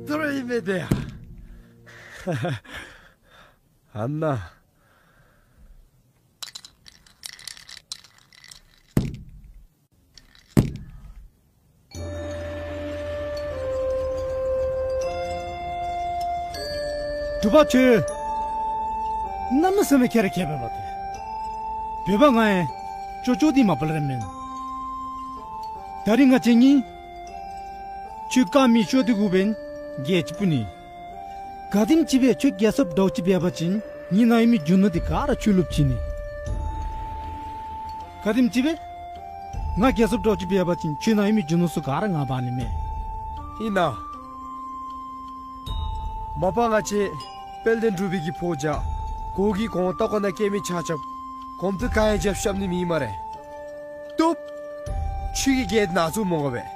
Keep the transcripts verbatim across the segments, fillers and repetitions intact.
དོ་རེ་མེད་དེ། ཨ་ན། གྲུབ་པ་ཆོས། གནམ་མེད་ས་མེད་ཁྱེད་ར་ཁྱད་པར་བ་དེ། བོད་པ་ང་ཡང་ཅོ་ཅོ་དེ་མ་པ་ལ་ར་མིན། ད་རིང་ང་བཅས་གཉིས་ཆོས་བཀའ་མི་ཤོ་དེ་གུ་བན་རྒྱལ་གཅིག་པུ་ནི། ག་དེམ་ཅི་བས་ཁྱོད་རྒྱལ་ཚབ་འགྲོ་ཅི་བས་པ་ཅིན་ཉི་ན་ཡི་མི་རྒྱུ་ནོ་དེ་ག་ར་ཆོས་ལུབ་ཅི་ནི། ག་དེམ་ཅི་བས། ང་རྒྱལ་ཚབ་འགྲོ་ཅི་བས་པ་ཅིན་ཁྱོད་ན་ཡི་མི་རྒྱུ་ནོ་སུ་ག་ར་ང་བ་ནི་མེད། ཡིན་ན། མ་པ་ང་བཅས་དཔལ་ལྡན་འབྲུག་པའི་གི་ཕོ་ཇ་གོ་གི་གོང་ཏོ་ཀོ་ན་སྐྱེ་མི་ཆ་ཆབ་གོམ་དུ་ག་ཡན་རྒྱབ་ཤབ་ནི་མི་མ་རེད། སྟོབས། ཆུ་གི་རྒྱལ་ན་ཚུ་མོ་ག་བས།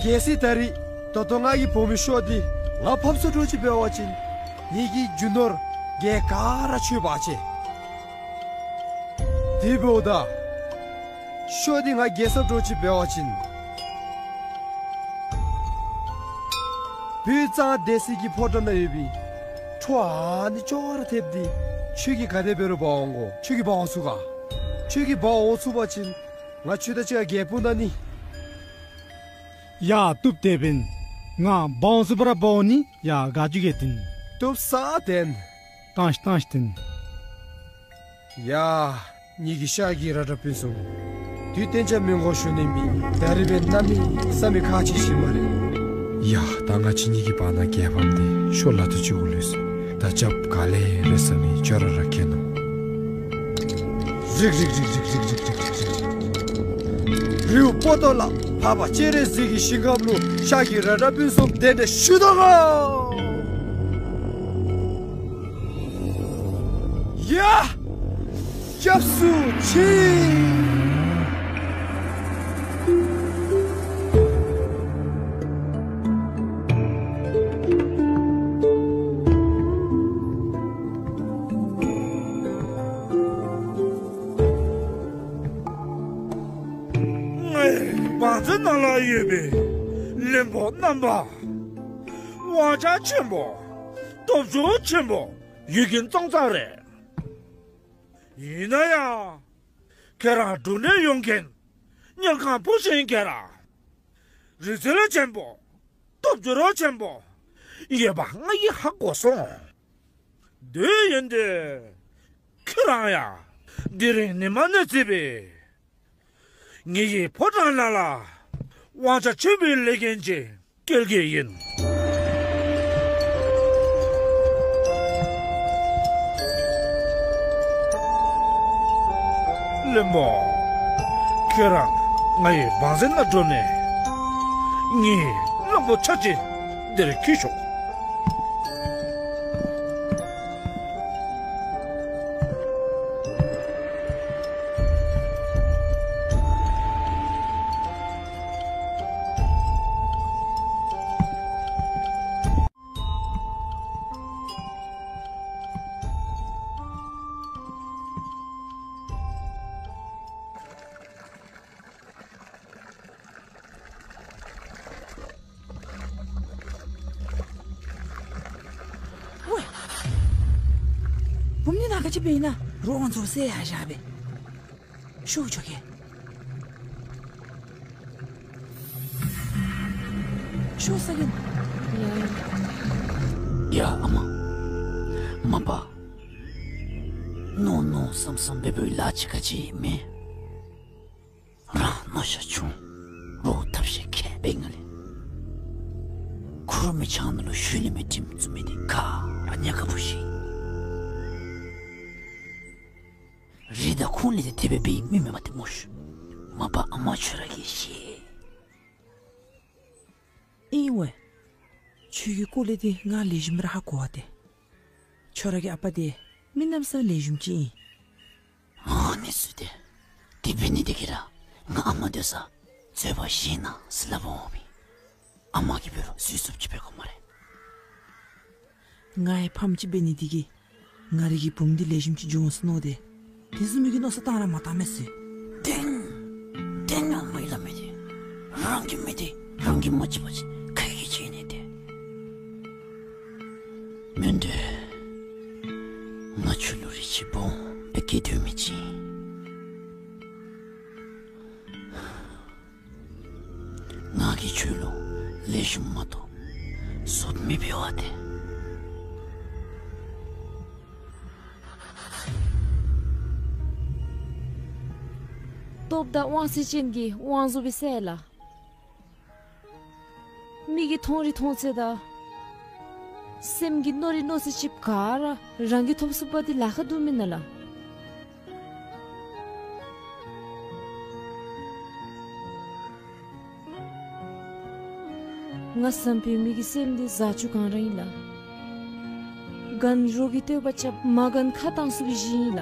གལ་སྲིད་ད་རེས་ད་ལྟ་ང་གི་བུ་མོ་ཤོ་དེ་ང་ཕབ་སོ་འགྲོ་ཅི་བས་པ་ཅིན་ངེད་ཀྱི་རྒྱུ་ནོར་རྒྱལ་ག་ར་ཆོས་པ་ཆེ། དེ་བོ་ད། ཤོ་དེ་ང་རྒྱལ་ཚབ་འགྲོ་ཅི་བས་པ་ཅིན། བོད་གཙང་སྡེ་སྲིད་ཀྱི་ཕོ་བྲང་ན་ཡོད་པའི་ཁྲོ་ཨ་ནི་ཅོག་ར་ཐེབས་དེ་ཆོས་ཀྱི་ག་དེ་བེ་རུ་བ་འོང་གོ་ཆོས་ཀྱི་བ་འོང་ཚུགས་ག་ཆོས་ཀྱི་བ་འོང་ཚུགས་པ་ཅིན་ང་ཆོས་ད་ཅི་ག་རྒྱལ་པོ་ན་ནི། ཡ་སྟུབ་དེ་བན། ང་བ་འོང་ཚུགས་པ་ར་བ་འོང་ནི་ཡ་ག་ཅུ་གེ་ཏིན། སྟུབ་ས་དེན། ཏང་ཤི་ཏང་ཤི་ཏིན། ཡ། ཉིད་ཀྱི་ཤག་གི་ར་འདྲ་སྤུན་གསུམ། དུས་གཏན་ཆ་མི་འགོ་ཞུ་ནི་མི་ད་རི་བའི་གནའ་མི་བསམ་མི་ཁ་ཆེ་ཞིག་མ་རེད། ཡ་ད་ང་ཆི་གཉིས་ཀྱི་བར་ན་རྒྱལ་ཕམ་དེ་ཤོ་ལ་དུ་ཅི་འུ་ལུས་ད་ཅབ་ག་ལེ་རེ་ས་མི་ཅོ་ར་ར་ཁེ་ནོ། རིག་རིག་རིག་རིག་རིག་རིག་རིག་རིག་རིའུ་པོ་ཏོ་ལ་བ་བ་ཅེ་རེ་ཟིག་གི་ཞིང་ཁམས་ལུ་ཤག་གི་ར་འདྲ་སྤུན་གསུམ་དེ་འདྲ་ཞུ་དོ་ག་ཡ། སྐྱབས་སུ་མཆི། ངའི་བང་མཛོད་ནང་ལ་ཡོད་པའི་བློན་པོ་རྣམ་པ། དབང་ཆ་ཆེན་པོ། སྟོབས་ཤུགས་ཆེན་པོ། ཡུལ་གྱི་གཙང་གཙང་རེད། ཡིན་ན་ཡང་། ཁྱེད་རང་འབྲུ་ནས་ཡོང་མཁན། དམྱལ་ཁམས་བུ་ཤིང་ཁྱེད་རང་། རིག་རྩལ་ཆེན་པོ། སྟོབས་འབྱོར་ཆེན་པོ། ཡོད་པ་ང་ཡིས་ཧ་གོ་སོང་། དེ་ཡིན་དུས། ཁྱེད་རང་ཡང་། དེ་རིང་ཉི་མ་ནས་བརྩིས་པའི། ངེད་ཀྱི་ཕོ་བྲང་ནང་ལ་དབང་ཆ་ཆེན་པོའི་ལས་འགན་ཅིག་སྐྱེལ་གྱི་ཡིན། བློན་པོ། ཁྱེད་རང་ང་ཡི་བང་མཛོད་ནང་འགྲོ་ནས་ངའི་གླང་པོ་ཆེ་ཅིག་འདིར་འཁྱེར་ཤོག་ཝེ། བུམ་ནི་ན་ག་ཅི་པེ་ཡིན་ན་རོ་ང་ཚོ་སེ་ཡ་བཞག་པེ། ཤུགས་ཆོ་གེ། ཤུགས་ས་གིན། ཡ་ཨ་མ། མ་པ། ནོ་ནོ་བསམ་བསམ་པེ་པོའི་ལ་ཅི་ག་ཅི་མེད། རང་ནོ་ཤ་ཆུང་། རོ་ཐབས་ཤེས་ཁས་པེ་ང་ལེ། ཁུར་མི་ཆང་ནོ་ལོ་ཤུལ་ལེ་མེ་ཁྲིམ་བཙུམ་མེ་དེ་ཁ་ར་ཉ་ཁ་བུ་ཤི། རི་དྭགས་ཁོང་ལས་དེ་དེ་བས་པའི་མི་མེད་མ་དེ་མོ་ཤི། མ་པ་ཨ་མ་ཆོས་ར་གི་ཤེས། ཨིན་ཝེ། ཆོས་ཀྱི་སྐོར་ལས་དེ་ང་ལས་ཞིམ་ར་ཧ་གོ་བ་དེ། ཆོས་ར་གི་ཨ་པ་དེ་མི་རྣམ་ས་ལས་ཞིམ་ཅི་ཨིན། ཨ་ནི་སུ་དེ། དེ་བས་ནི་དེ་གི་ར་ང་ཨ་མ་དེ་ས་ཚོད་པ་ཤེས་ན་སི་ལ་བ་འོང་བི། ཨ་མ་གི་བེ་རོ་སུས་སུབ་ཅི་བེ་གོ་མ་རེད། ང་ཡི་ཕམ་ཅི་བེ་ནི་དེ་གི། ང་རི་གི་བུམ་འདི་ལས་ཞིམ་གྱི་ཇོང་སུ་ནོ་དེ། དེ་སུ་མི་གི་ནོ་ས་བཏང་ར་མ་བཏང་མེད་སུ། དེང་། རང་གི་མི་དེ་རང་གིས་མ་བྱས་པ་ཅིག་ག་གིས་བྱས་ནས་དེ། མི་འདྲ། ང་ཆུ་ལུ་རི་ཆི་བོང་བེ་ཀི་དུ་མི་ཅི། ང་གི་ཆུ་ལུ་ལས་ཞུམ་མ་གཏོགས་སོད་མི་བེ་བ་དེ། སྟོབས་དང་དབང་ཤེད་ཅན་གྱི་དབང་བཟོ་བའི་སྲས་ལ། མིག་གིས་མཐོང་རིགས་མཐོང་ཚད་དང་། སེམས་ཀྱིས་རྣོ་རིགས་རྣོ་ཚད་ཅིག་ག་ར་རང་གིས་ཐོབ་སུ་པ་དེ་ལ་ཁ་འདུག་མིན་ན་ལ། ང་བསམ་པའི་མི་གི་སེམས་འདི་བཟའ་ཆུ་གང་རང་ཡིན་ལ། རྒན་རོགས་ཀྱིས་བསྟོད་པ་བྱབ་མ་རྒན་ཁ་བཏང་སུ་གི་གཞི་ཡིན་ལ།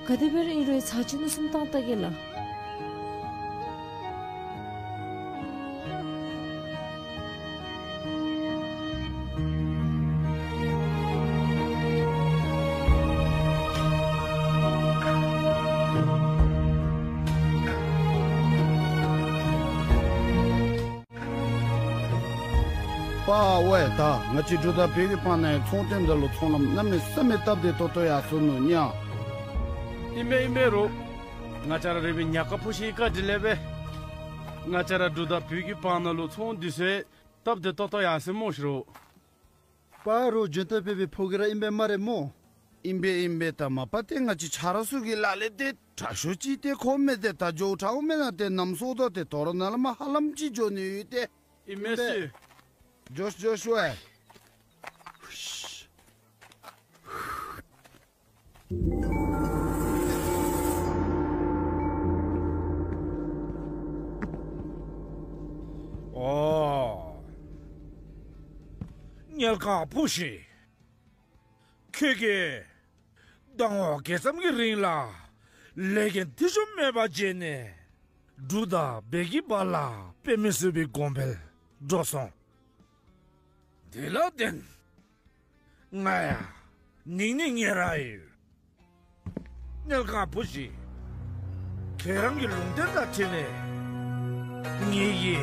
ག་དེ་བེར་ཨིན་རོའི་ཚ་ཆུ་ནུ་སུམ་བཏང་ལྟ་གེ་ལ། པ་ཝེ་ད་ང་ཅི་འབྲུ་དང་བོད་ཀྱི་པང་ནས་ཚོང་དོན་འདི་ལོ་ཚོང་ལམ་གནམ་མེད་ས་མེད་སྟབས་བདེ་ཏོག་ཏོ་ཡག་སོང་ནུ་ཉ། ཨིན་པས་ཨིན་པས་རོ། ང་ཅ་ར་རེ་བའི་ཉག་ཀ་ཕུ་ཤི་ཀ་འདྲི་ལེ་བས། ང་ཅ་ར་འབྲུ་དང་བོད་ཀྱི་པང་ན་ལོ་ཚོང་འདི་སེ་སྟབས་བདེ་ཏོག་ཏོ་ཡག་སེ་མོ་ཤི་རོ། པ་རོ་ཇོན་ཏ་པེ་བི་ཕོ་གི་ར་ཨིན་པས་མ་རེད་མོ། ཨིན་པས་ཨིན་པས་ད་མ་པ་ཏེ་ང་ཅི་ཆ་ར་སུ་གི་ལ་ལེ་ཏེ་དྲག་ཤོས་ཅི་ཏེ་ཁོ་མེད་ཏེ་ད་ཇོ་ཁྲའོ་མེད་ན་ཏེ་ནམ་སོ་དོ་ཏེ་དོ་རོ་ན་ལ་མ་ཧ་ལམ་ཅི་ཇོ་ནི་ཡུ་ཏེ། ཨིན་མེ་སི། ཇོཤ་ཇོཤ་ཝེ། ཨོ། ཉལ་ཁང་ཕུ་ཤི། ཁྱེད་ཀྱིས་ཟླ་ངོ་བརྒྱད་ཙམ་གྱི་རིང་ལ་ལས་འགན་འཐུས་ཤོར་མེད་པ་བྱས་ནས་འབྲུག་དང་སྦལ་གྱི་བར་ལ་དཔེ་མི་སྲིད་པའི་གོང་འཕེལ་འགྲོ་སོང་། དེ་ལ་བརྟེན། ང་ཡང་སྙིང་ནས་ངེད་རང་ཡོད། ཉལ་ཁང་བུ་ཞིག་ཁྱེད་རང་གི་ལུང་བསྟན་དང་འཁྲིལ་ནས། ངེད་ཀྱི་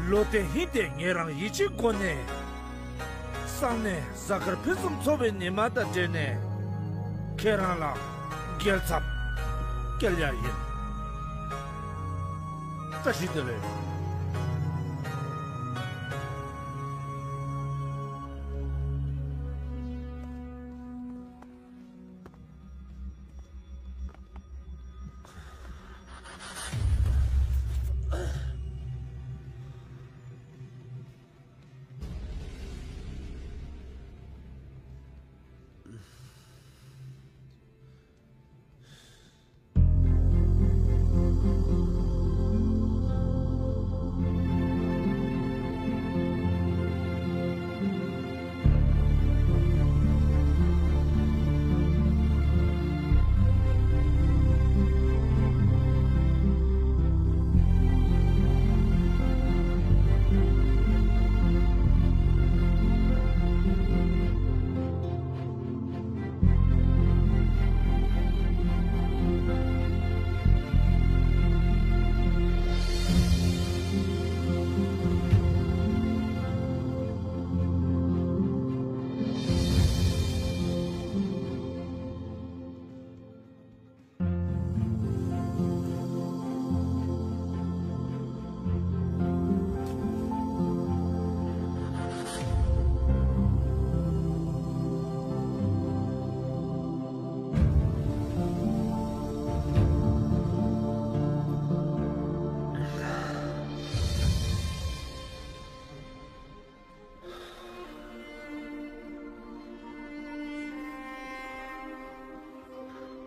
ལོ་དེ་ཧིན་ཏེ་ངེད་རང་ཡིད་ཆེས་སྒོ་ནས། སང་ནས་གཟའ་སྐར་ཕུན་སུམ་ཚོགས་པའི་ཉི་མ་དང་འབྲེལ་ནས། ཁྱེད་རང་ལ་རྒྱལ་ཚབ་སྐྱེལ་ཡ་ཡིན། བཀྲ་ཤིས་བདེ་ལེགས།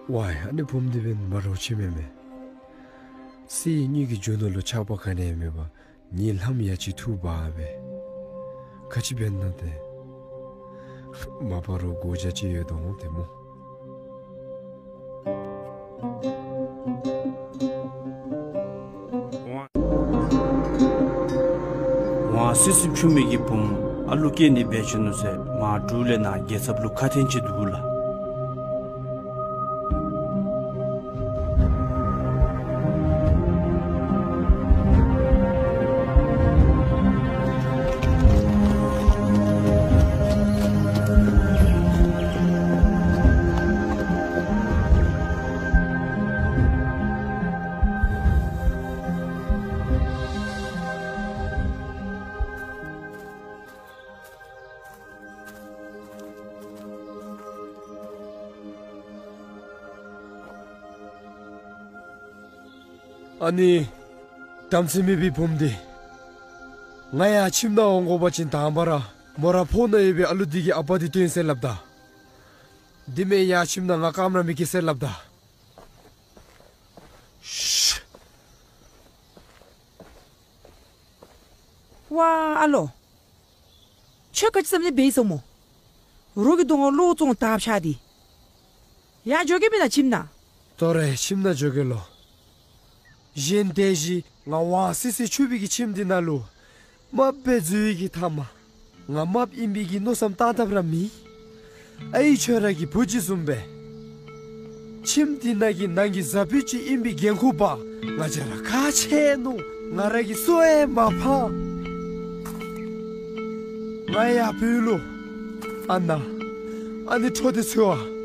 ཝའི་ཨ་ནི་བུམ་འདི་བན་མ་རོ་ཆེ་མེ་མེ། སི་ཡི་གཉིས་ཀྱི་རྒྱུ་ནོར་ལོ་ཆགས་པ་ག་ནས་མེད་པ་ཉིད་ལྷམ་ཡ་ཅི་ཐུག་པ་བས། ཁ་ཅི་བན་ན་དེ། མ་པ་རོ་སྒོ་ཇ་ཅི་ཡོད་དོ་དེ་མོ། ཝང་སི་སི་ཆུ་མིག་གི་བུམ་ཨ་ལུ་སྐྱེས་ནི་བེད་ཆུ་ནུ་སེ་མ་གྲུ་ལེ་ན་རྒྱལ་ཚབ་ལུ་ཁ་འཐེན་ཅི་འདུག་ལ། ཨ་ནི། དམ་ཚིག་མེད་པའི་བུམོ་འདི། ང་ཡར་ཁྱིམ་ནང་འོང་དགོས་པ་ཅིན་དང་པ་ར་མོ་ར་ཕོག་ན་ཡོད་པའི་ཨ་ལུ་འདི་གི་ཨ་པ་འདི་སྟོན་ཟེར་ལབ་ད། འདི་མེད་ཡར་ཁྱིམ་ནང་ང་རྐངམ་ར་མི་སྐྱེལ་ཟེར་ལབ་ད། ཤི། ཝ་ཨ་ལོ། ཁྱོད་ག་ཅི་བསམ་ནས་འབད་སོང་མོ། རོགས་ཀྱི་གདོང་ལོག་བཙོང་དག་ཆགས་དེ། ཡར་འགྱོ་གི་མིན་ན་ཁྱིམ་ན། ཏོ་རེ་ཁྱིམ་ན་འགྱོ་གི་ལོ། གཞན་དེ་བཞིན་ང་ཝང་སི་སི་ཆུ་བི་གི་ཁྱིམ་འདི་ན་ལུ། རྨགཔ་སྦེ་འཛུལ་ཡི་གི་ཐ་མ། ང་རྨགཔ་ཨིན་པའི་གི་མནོ་བསམ་བཏང་ཐབས་ར་མེད། ཨའི་ཁྱོད་ར་གི་བུ་ཅིག་བཟུམ་སྦེ། ཁྱིམ་འདི་ནང་གི་ནང་གི་བཟའ་སྤུན་ཅིག་ཨིན་པའི་འགན་ཁུར་པ་ང་བཅས་ར་ག་ཆེ་ནོ། ང་ར་གི་སོ་ཨེ་མ་ཕང་། ང་ཡར་བུད་ལོ། ཨ་ན། ཨ་ནི་འཕྲོ་དེ་ཚུ་བ།